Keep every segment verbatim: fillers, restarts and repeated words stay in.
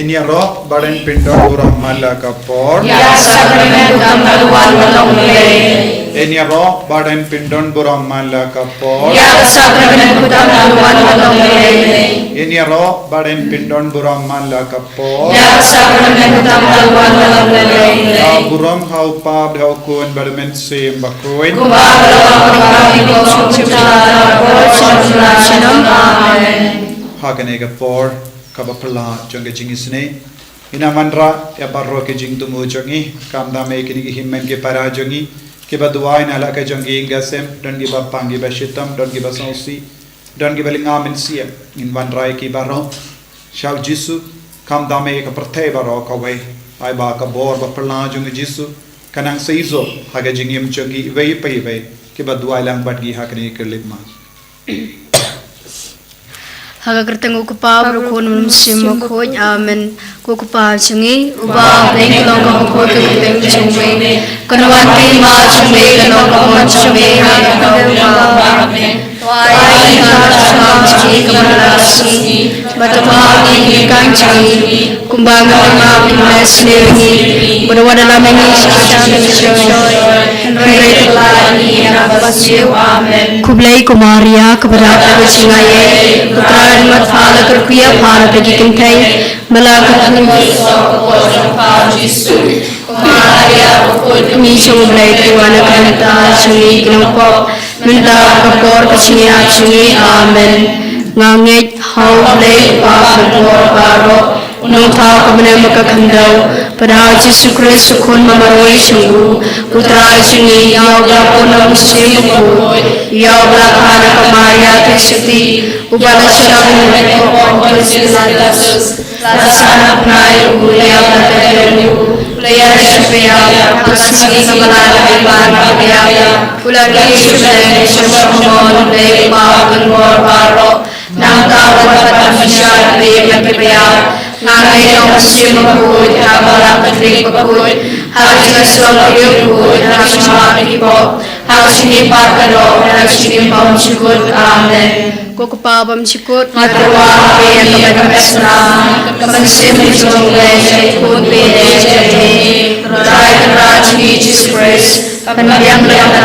Ngin ïaroh ba ren pyndon burom man la ka por. Ïa ka sakramen u Kynrad u wan ban long lei. Ngin ïaroh ba ren pyndon burom man la ka por. Ïa ka sakramen u Kynrad u wan ban long lei. Ngin ïaroh ba ren pyndon burom man la ka por. Ïa ka sakramen u Kynrad u wan ban long lei. Ka burom ha u Pa bad ha u Khun bad ha u Mynsiem Bakhuid. Kumba ka la long, kumba ka la long, kumba ka la long. Amen. Ha kane ka por kaba phylla jong ka jingisynei, ngin ïa wanrah ïa baroh ki jingthmu jong ngi, khamtam ïa kine ki hynmen ki para jong ngi kiba duwai na la ka jong ki ïing ki sem, don kiba pang kiba shitom, don kiba sngewsih, don kiba lynga mynsiem. Ngin wanrah ïa ki baroh sha u Jisu, khamtam ïa ka pyrthei baroh kawei. Ai ba ka bor ba phylla jong u Jisu kan nang sa ïoh ha ka jingim jong ngi iwei pa iwei kiba duwai lang bad ngi ha kane ka lipmat. Ha ka kyrteng u Kpa bad u Khun bad u Mynsiem Bakhuid. Amen. Ko Kpa jong ngi uba ha bneng, ka long ka pyrthei ka kyrteng jong me. Kan wan ka hima jong me, kan long ka mon jong me ha ka khyndew ba ha bneng. To ai ïa ngi ha ka jingim jong ngi ka man la ka sngi. Bad to map ïa ngi ki kyrdan jong ngi, kumba ngi map ïa ki ba ïasngewsih ïa ngi. Bad wat ïalam ïa ngi sha ka jingshoi, hynrei to pyllait ïa ngi na kaba sniew. Amen. Khublei ko Maria, kaba dap da ka jingaiei, U Trai u don bad pha, la kyrkhu ïa pha na bynta ki kynthei, bad la kyrkhu ïa ka por jong pha Jisu. Ko Maria, ko Kmie jong U Blei, to duwai na ka bynta jong ngi ki nongpop, mynta bad ha ka por ka jingïap jong ngi. Amen. Nga ngeit ha U Blei Kpa Bakhuid baroh, U Nongthaw kaba ha bneng bad ka khyndew, bad ha U Jisu Khrist U Khun ba marwei jong u, U Trai jong ngi, ïa uba la pun da u Mynsiem Bakhuid, ïa uba la kha na ka Maria Theisotti, uba la shah ha ka kyrdan jong u Pontius Pilatus, la sah na bnai, u la ïap, la kynduh, u la ïaishah paidbah, ha ka sngi kaba lai, u la kynduh paidbah, u la kiew sha ka lynti jong ka jong U Blei Kpa Bakhuid baroh. Nangta u wan ban pynshai ïa ki briew bad ki paid. Nga ngeit ha U Mynsiem Bakhuid, ha ka Balang Katholik bakhuid, ha ka jingïasyllok ïa ki bakhuid, ha ka jingmap ïa ki pop, ha ka jingim ba kordor, ha ka jingim bymjukut. Amen. Ko Kpa bymjukut, nga tyrwa ha me ïa ka met ka snam, ka mynsiem jong U Blei, jong U Khun bad jong U Trai Kynrad jong ngi Jisu Khrist, ban pynbiang ïa ka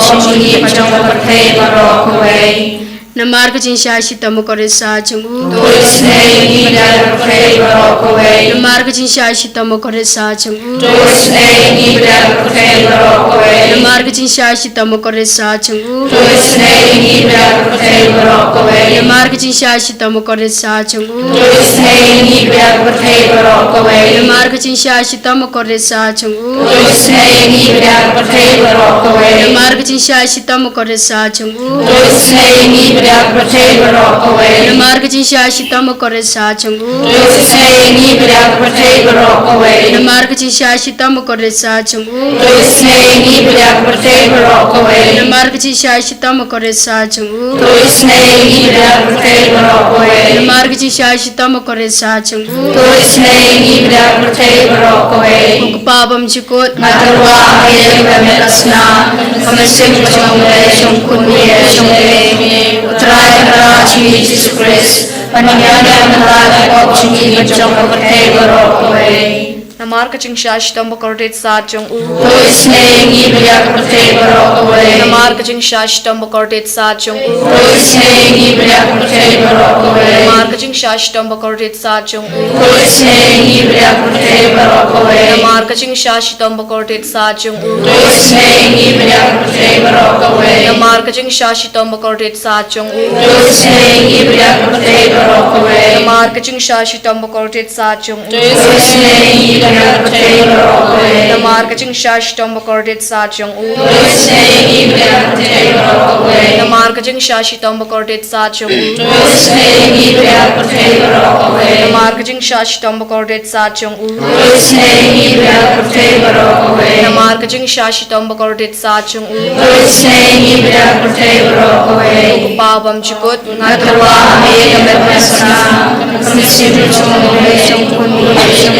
jong ngi bad jong ka pyrthei baroh kawei. Namar ka jingshai shitom bakordit sah jong u. To isynei ïa ngi bad ïa ka pyrthei baroh kawei. Namar ka jingshai shitom bakordit sah jong u. To isynei ïa ngi bad ïa ka pyrthei baroh kawei. Namar ka jingshai shitom bakordit sah jong u. To isynei ïa ngi bad ïa ka pyrthei baroh kawei. Namar ka jingshai shitom bakordit sah jong u. To isynei ïa ngi bad ïa ka pyrthei baroh kawei. Namar ka jingshai shitom bakordit sah jong u. To isynei ïa ngi bad ïa ka pyrthei baroh kawei. Namar ka jingshai shitom bakordit sah jong u. To isynei ïa ngi bad ïa ka pyrthei baroh kawei. Namar ka jingshai shitom bakordit sah jong u. To isynei ïa ngi bad ïa ka pyrthei baroh kawei. Namar ka jingshai shitom bakordit sah jong u. To isynei ïa ngi bad ïa ka pyrthei baroh kawei. Namar ka jingshai shitom bakordit sah jong u. To isynei ïa ngi bad ïa ka pyrthei baroh kawei. Namar ka jingshai shitom bakordit sah jong u. To isynei ïa ngi bad ïa ka pyrthei baroh kawei. Ko Kpa bymjukut, nga tyrwa ha me ïa ka met ka snam, ka mynsiem jong U Blei, jong U Khun bad jong U Trai Kynrad jong ngi Jisu Khrist, ban pynbiang ïa ka pop jong ngi bad jong ka pyrthei baroh kawei. Namar ka jingshai shitom bakordit sah jong u. To isynei ïa ngi bad ïa ka pyrthei baroh kawei. Namar ka jingshai shitom bakordit sah jong u. To isynei ïa ngi bad ïa ka pyrthei baroh kawei. Namar ka jingshai shitom bakordit sah jong u. To isynei ïa ngi bad ïa ka pyrthei baroh kawei. Namar ka jingshai shitom bakordit sah jong u. To isynei ïa ngi bad ïa ka pyrthei baroh kawei. Namar ka jingshai shitom bakordit sah jong u. To isynei ïa ngi bad ïa ka pyrthei baroh kawei. Namar ka jingshai shitom bakordit sah jong u. To isynei ïa ngi bad ïa ka pyrthei baroh kawei. Namar ka jingshai shitom bakordit sah jong u. To isynei ïa ngi bad ïa ka pyrthei baroh kawei. Namar ka jingshai shitom bakordit sah jong u. To isynei ïa ngi bad ïa ka pyrthei baroh kawei. Namar ka jingshai shitom bakordit sah jong u. To isynei ïa ngi bad ïa ka pyrthei baroh kawei. Namar ka jingshai shitom bakordit sah jong u. To isynei ïa ngi bad ïa ka pyrthei baroh kawei. Ko Kpa bymjukut, nga tyrwa ha me ïa ka met ka snam, ka mynsiem jong U Blei, jong U Khun bad jong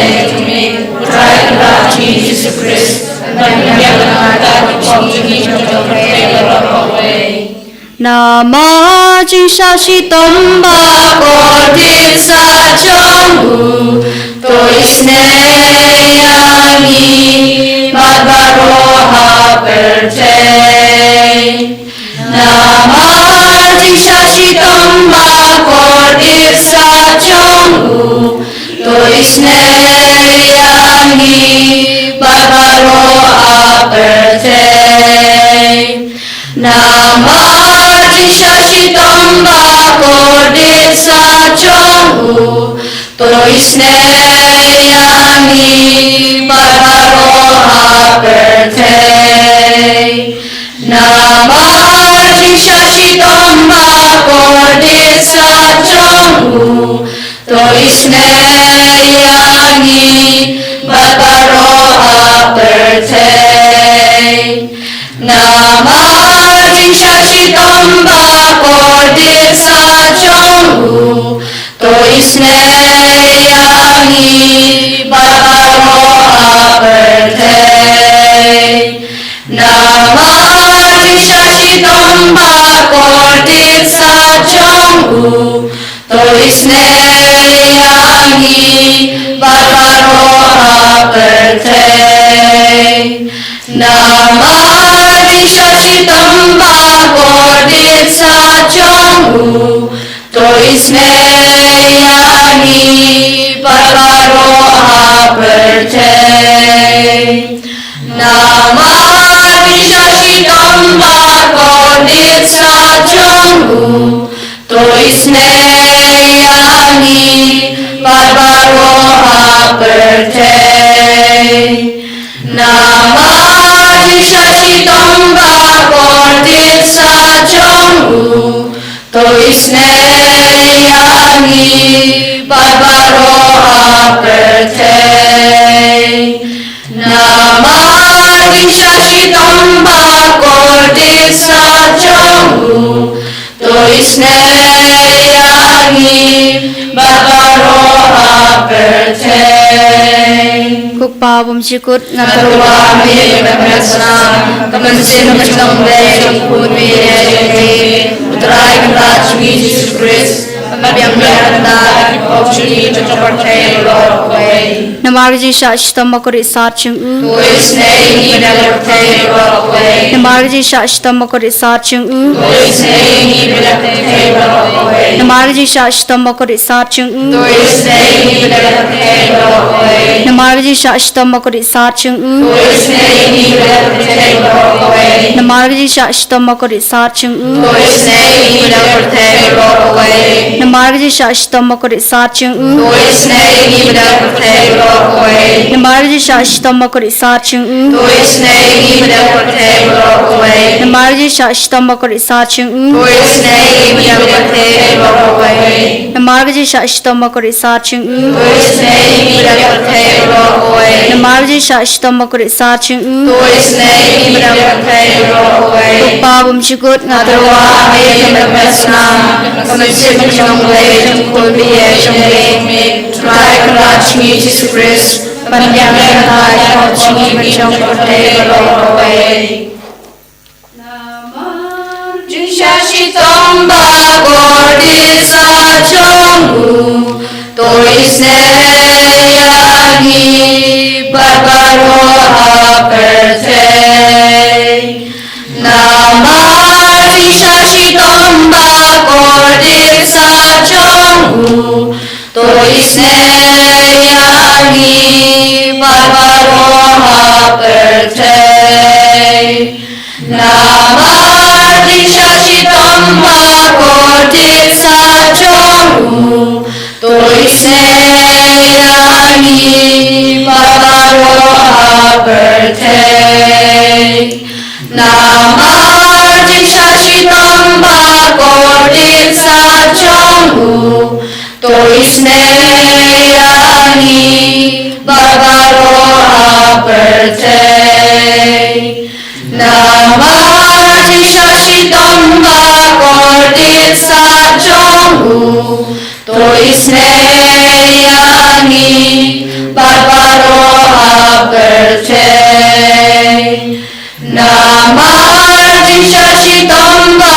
U Trai Kynrad jong ngi Jisu Khrist, ban pynbiang ïa ka pop jong ngi bad jong ka pyrthei baroh kawei. Namar jingshah shitom ba kordit sah jong u, to isynei ïa ngi bad baroh ha pyrthei. Namar jingshah shitom ba kordit sah jong u, to isynei ïa ngi bad baroh ha pyrthei. Namar jingshah shitom ba kordit sah jong u, to isynei ïa ngi bad baroh ha pyrthei. Namar jingshah shitom ba kordit sah jong u, to isynei ïa ngi bad baroh ha pyrthei. Namar jingshah shitom ba kordit sah jong u, to isynei ïa ngi bad baroh ha pyrthei. Namar jingshah shitom ba kordit sah jong u, to isynei ïa ngi bad baroh ha pyrthei. Namar jingshah shitom ba kordit sah jong u, to isynei ïa ngi bad baroh ha pyrthei. Namar jingshah shitom ba kordit sah jong u, to isynei ïa ngi bad baroh ha pyrthei. Namar jingshah shitom ba kordit sah jong u, to isynei ïa ngi bad baroh ha pyrthei. Namar jingshah shitom ba kordit sah jong u, to isynei ïa ngi bad baroh ha pyrthei. Ko Pa bymjukut, nga tyrwa ha me, ba me snam, ka mynsiem ka jinglong jong u Khun bieit jong me, U Trai Kynrad jong ngi Jisu Khrist, ba biang biang ka bynta ki pop jong ngi bad jong ka pyrthei baroh kawei. Namar ka jingshah shitom ba kordit sah jong u, to isynei ïa ngi bad ïa ka pyrthei baroh kawei. Namar ka jingshah shitom ba kordit sah jong u, to isynei ïa ngi bad ïa ka pyrthei baroh kawei. Namar ka jingshah shitom ba kordit sah jong u, to isynei ïa ngi bad ïa ka pyrthei baroh kawei. Namar ka jingshah shitom ba kordit sah jong u, to isynei ïa ngi bad ïa ka pyrthei baroh kawei. Namar ka jingshah shitom ba kordit sah jong u, to isynei ïa ngi bad ïa ka pyrthei baroh kawei. Namar ka jingshah shitom ba kordit sah jong u, to isynei ïa ngi bad ïa ka pyrthei baroh kawei. Namar ka jingshah shitom ba kordit sah jong u, to isynei ïa ngi bad ïa ka pyrthei baroh kawei. Namar ka jingshah shitom ba kordit sah jong u, to isynei ïa ngi bad ïa ka pyrthei baroh kawei. Namar ka jingshah shitom ba kordit sah jong u, to isynei ïa ngi bad ïa ka pyrthei baroh kawei. Namar ka jingshah shitom ba kordit sah jong u, to isynei ïa ngi bad ïa ka pyrthei baroh kawei. Ko Pa bymjukut, nga tyrwa ha me, ba me snam, ka mynsiem ka jinglong jong u Khun bieit jong me, U Trai Kynrad jong ngi Jisu Khrist, ba biang biang ka bynta ki pop jong ngi bad jong ka pyrthei baroh kawei. Namar jingshah shitom ba kordit sah jong u, to isynei ïa ngi bad baroh ha pyrthei. Namar jingshah shitom ba kordit sah jong u, to isynei ïa ngi bad baroh ha pyrthei. Namar jingshah shitom ba kordit sah jong u, to isynei ïa ngi bad baroh ha pyrthei. Namar jingshah shitom ba kordit sah jong u, to isynei ïa ngi bad baroh ha pyrthei. Namar jingshah shitom ba kordit sah jong u, to isynei ïa ngi bad baroh ha pyrthei. Namar jingshah shitom ba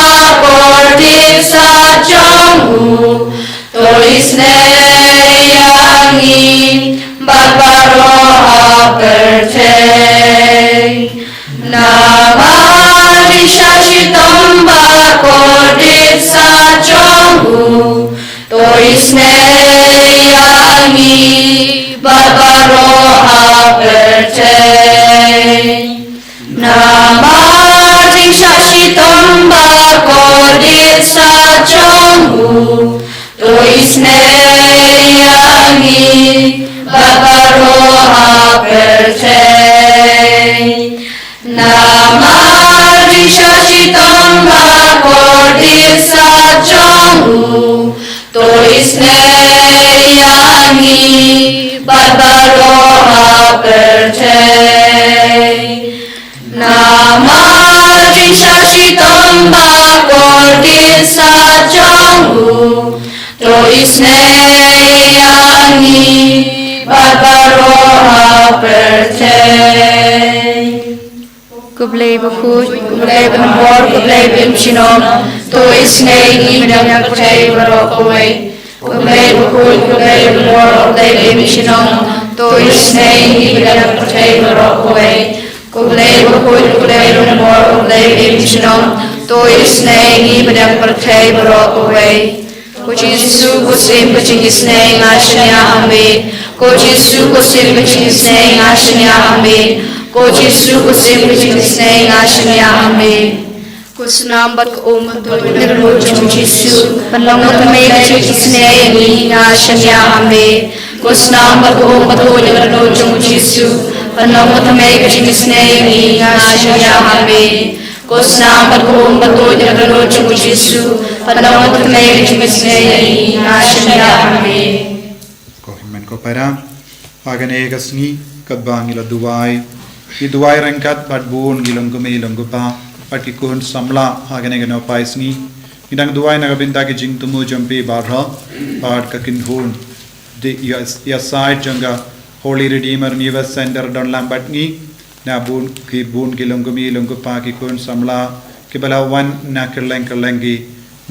Namar jingshisha shitom ba kordit sat jong u, to isynei ïa ngi bad baroh ha pyrthei. Namar jingshisha shitom ba kordit sat jong u, to isynei ïa ngi bad baroh ha pyrthei. Ko Blei bakhuid, ko Blei banyngkong, ko Blei bymjukut, to isynei ïa ngi bad ïa ka pyrthei baroh kawei. Ko Blei bakhuid, ko Blei banyngkong, ko Blei bymjukut, to isynei ïa ngi bad ïa ka pyrthei baroh kawei. Ko Blei bakhuid, ko Blei banyngkong, ko Blei bymjukut, to isynei ïa ngi bad ïa ka pyrthei baroh kawei. Ko Jisu, ko Syiem ka jingisynei, nga shaniah ha me. Ko Jisu, ko Syiem ka jingisynei, nga shaniah ha me. Ko Jisu, ko Syiem ka jingisynei, nga shaniah ha me. Ko Snam bad ko Um bad ko Tnat jong u Jisu, pynlong ma me ka jingisynei ïa ngi, nga shaniah ha me. Ko Snam bad ko Um bad ko Tnat jong u Jisu, pynlong ma me ka jingisynei ïa ngi, nga shaniah ha me. Ko Snam bad ko Um bad ko Tnat jong u Jisu, pynlong ma me ka jingisynei ïa ngi, nga shaniah ha me. Ko hynmen ko para, ha kane ka sngi katba ngi la duwai, ngi duwai ryngkat bad bun ki longkmie longkpa bad ki khun samla ha kane ka nohpai sngi. Ngi dang duwai na ka bynta ki jingthmu jong phi baroh bad ka kynhun, the, ïa, ïasaid jong ka Holy Redeemer New Birth Center don lang bad ngi, na bun ki, bun ki longkmie longkpa ki khun samla kiba la wan na kylleng kylleng ki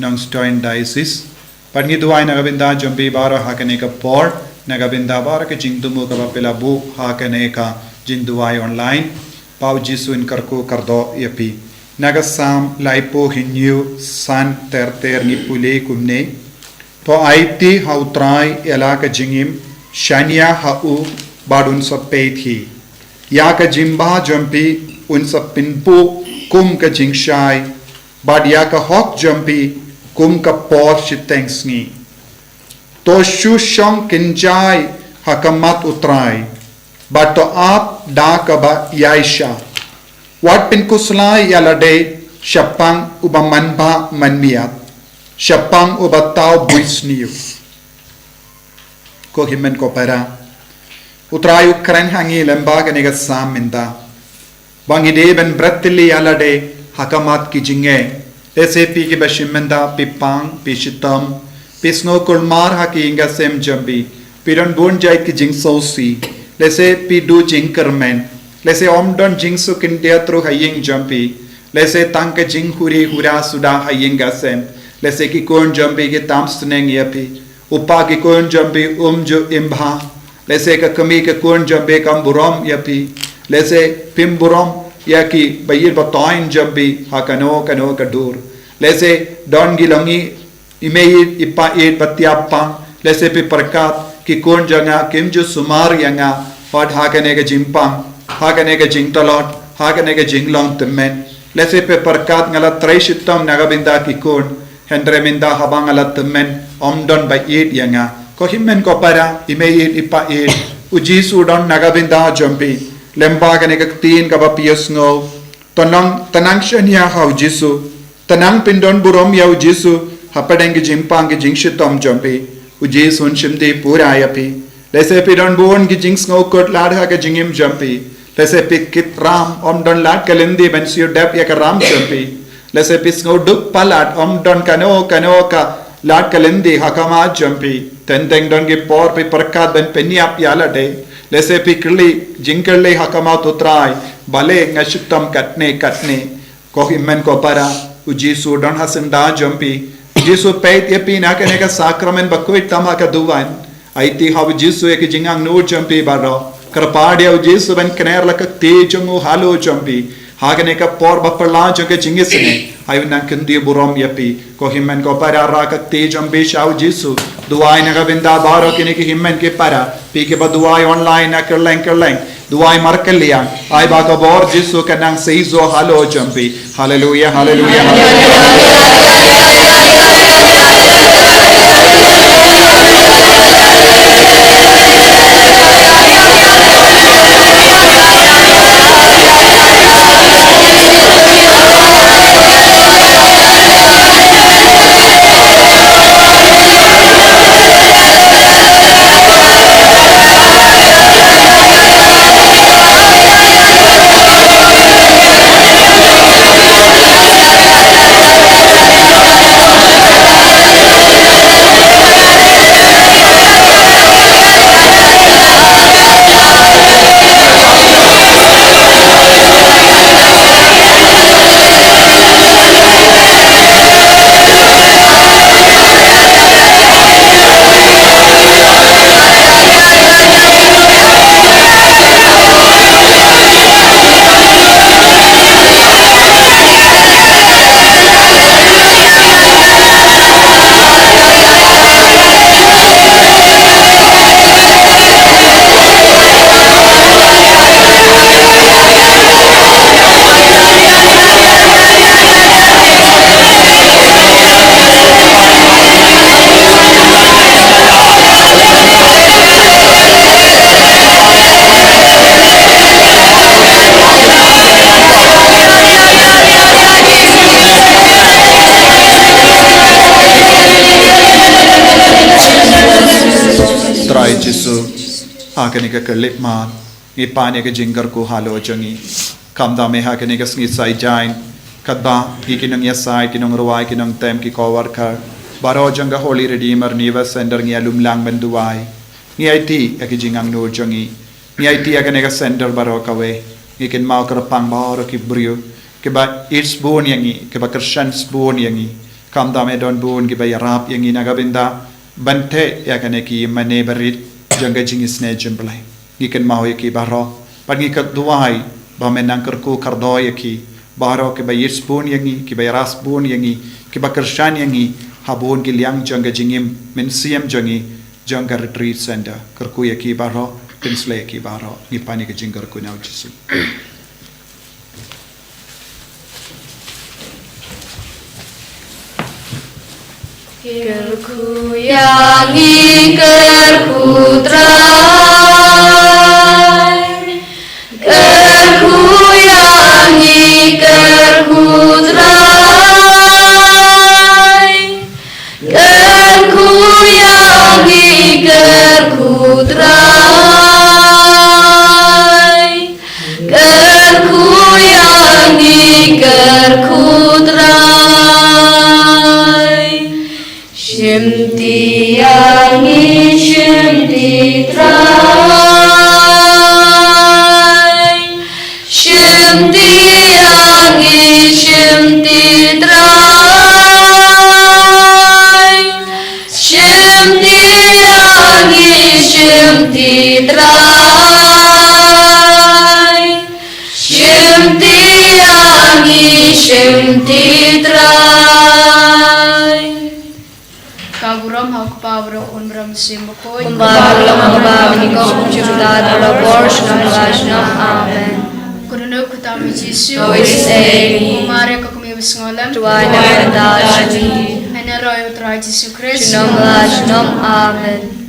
Nongstoiñ Diocese. Bad ngi duwai na ka bynta jong phi baroh ha kane ka por, na ka bynta baroh ka jingthmu kaba phi la buh ha kane ka jingduwai online. Ba u Jisu un kyrkhu kyrdoh ïa phi. Na ka Salm laiphew hynñiew, san ter ter ngi pule kumne: To aiti ha u Trai ïa la ka jingim, shaniah ha u bad un sa peit hi. Ïa ka jingbha jong phi un sa pynbuh kum ka jingshai, bad ïa ka hok jong phi kum ka por shiteng sngi. To shu shong kynjai ha khmat u Trai, bad to ap da kaba ïaishah. Wat pynkhuslai ïa lade shaphang uba manbha manmiat, shaphang uba thaw bunsniew. Ko hynmen ko para, u Trai u kren ha ngi lyngba kane ka Salm mynta ba ngi dei ban bret tylli ïa lade ha khmat ki jingeh. Lehse phi kiba shim mynta phi pang, phi shitom, phi sngew kulmar ha ki ïing ki sem jong phi, phi don bun jait ki jingsngewsih. Lehse phi duh jingkyrmen. Lehse ym don jingsuk khyndiat ruh ha ïing jong phi. Lehse tang ka jinghuri hura suda ha ïing ki sem. Lehse ki khun jong phi ki tam sneng ïa phi. U kpa ki khun jong phi um ju im bha. Lehse ka kmie ka khun jong phi kam burom ïa phi. Lehse phim burom ïa ki ba ïeit ba toiñ jong phi ha kano kano ka dur. Lehse don ki longïing, i mei ïeit i kpa ïeit ba thiah pang. Lehse phi pyrkhat ki khun jong nga kim ju sumar ïa nga. Wat ha kane ka jingpang, ha kane ka jingtlot, ha kane ka jinglong tymmen. Lehse phi pyrkhat nga la trei shitom na ka bynta ki khun, hynrei mynta haba nga la tymmen ym don ba ïeit ïa nga. Ko hynmen ko para, i mei ïeit i kpa ïeit, u Jisu u don na ka bynta jong phi. Lyngba kane ka ktien kaba phi ïohsngew, to nang, to nang shaniah ha u Jisu. To nang pyndon burom ïa u Jisu hapdeng ki jingpang ki jingshitom jong phi. U Jisu un shimti pura ïa phi. Lehse phi don bun ki jingsngewkut lad ha ka jingim jong phi. Lehse phi kit ram, ym don lad ka lynti ban siew dep ïa ka ram jong phi. Lehse phi sngew duk palat, ym don kano kano ka lad ka lynti ha khmat jong phi. Teng teng don ki por phi pyrkhat ban pynïap ïa lade. Lehse phi kylli, jingkylli ha khmat u Trai, balei nga shitom katne katne. Ko hynmen ko para, u Jisu u don ha syndah jong phi. U Jisu u peit ïa phi na kane ka sakramen bakhuid tam ha ka duwan. Aiti ha u Jisu ïa ki jingangnud jong phi baroh. Kyrpad ïa u Jisu ban kner la ka kti jong u halor jong phi. Ha kane ka por ba phylla jong ka jingisynei, ai u nang kyntiew burom ïa phi. Ko hynmen ko para, rah ka kti jong phi sha u Jisu. Duwai na ka bynta baroh kine ki hynmen ki para, phi kiba duwai online na kylleng kylleng. Duwai markylliang, ai ba ka bor Jisu kan nang seisoh halor jong phi. Haleluia, haleluia, haleluia. Ka lip mat, ngi pan ïa ka jingkyrkhu halor jong ngi. Khamtam eh ha kane ka sngi Saitjaiñ, katba ngi ki nongïasaid, ki nongrwai, ki nongtem, ki co-worker, baroh jong ka Holy Redeemer Neva Center ngi ïalum lang ban duwai. Ngi aiti ïa ka jingangnud jong ngi. Ngi aiti ïa kane ka center baroh kawei. Ngi kynmaw kyrpang baroh ki briew kiba ïeit sbun ïa ngi, kiba kyrshan sbun ïa ngi. Khamtam eh don bun kiba ïarap ïa ngi na ka bynta ban teh ïa kane ki mane barit jong ka jingisynei jong U Blei. Ngi kynmaw ïa ki baroh, bad ngi ka duwai ba men nang kyrkhu kyrdoh ïa ki baroh kiba ïeit sbun ïa ngi, kiba ïarap sbun ïa ngi, kiba kyrshan ïa ngi ha bun ki liang jong ka jingim mynsiem jong ngi, jong ka Retreat Center. Kyrkhu ïa ki baroh, pynshlei ïa ki baroh. Ngi pan ïa ka jingkyrkhu na U Jisu. Kyrkhu ïa ngi, kyrkhu Trai. Kyrkhu ïa ngi, kyrkhu Trai. Kyrkhu ïa ngi, kyrkhu Trai. Kyrkhu ïa ngi, kyrkhu Trai. Shimti ïa ngi, shimti Trai. Shimti ïa ngi, shimti Trai. Shimti ïa ngi, shimti Trai. Shimti ïa ngi, shimti Trai. Ka burom ha u Kpa, bad u Khun, bad u Mynsiem Bakhuid. Kumba ka long ha kaba nyngkong, kumjuh, kumta, ha la ka por sha la ka por sha la ka por. Amen. Ko Dohnud khamtam U Jisu. Kawei seh ïa ngi. Ko Maria ka kmie basngaw lem. Duwai na ka bynta jong ngi. Hynrei ha u Trai Jisu Khrist. Junom la junom. Amen.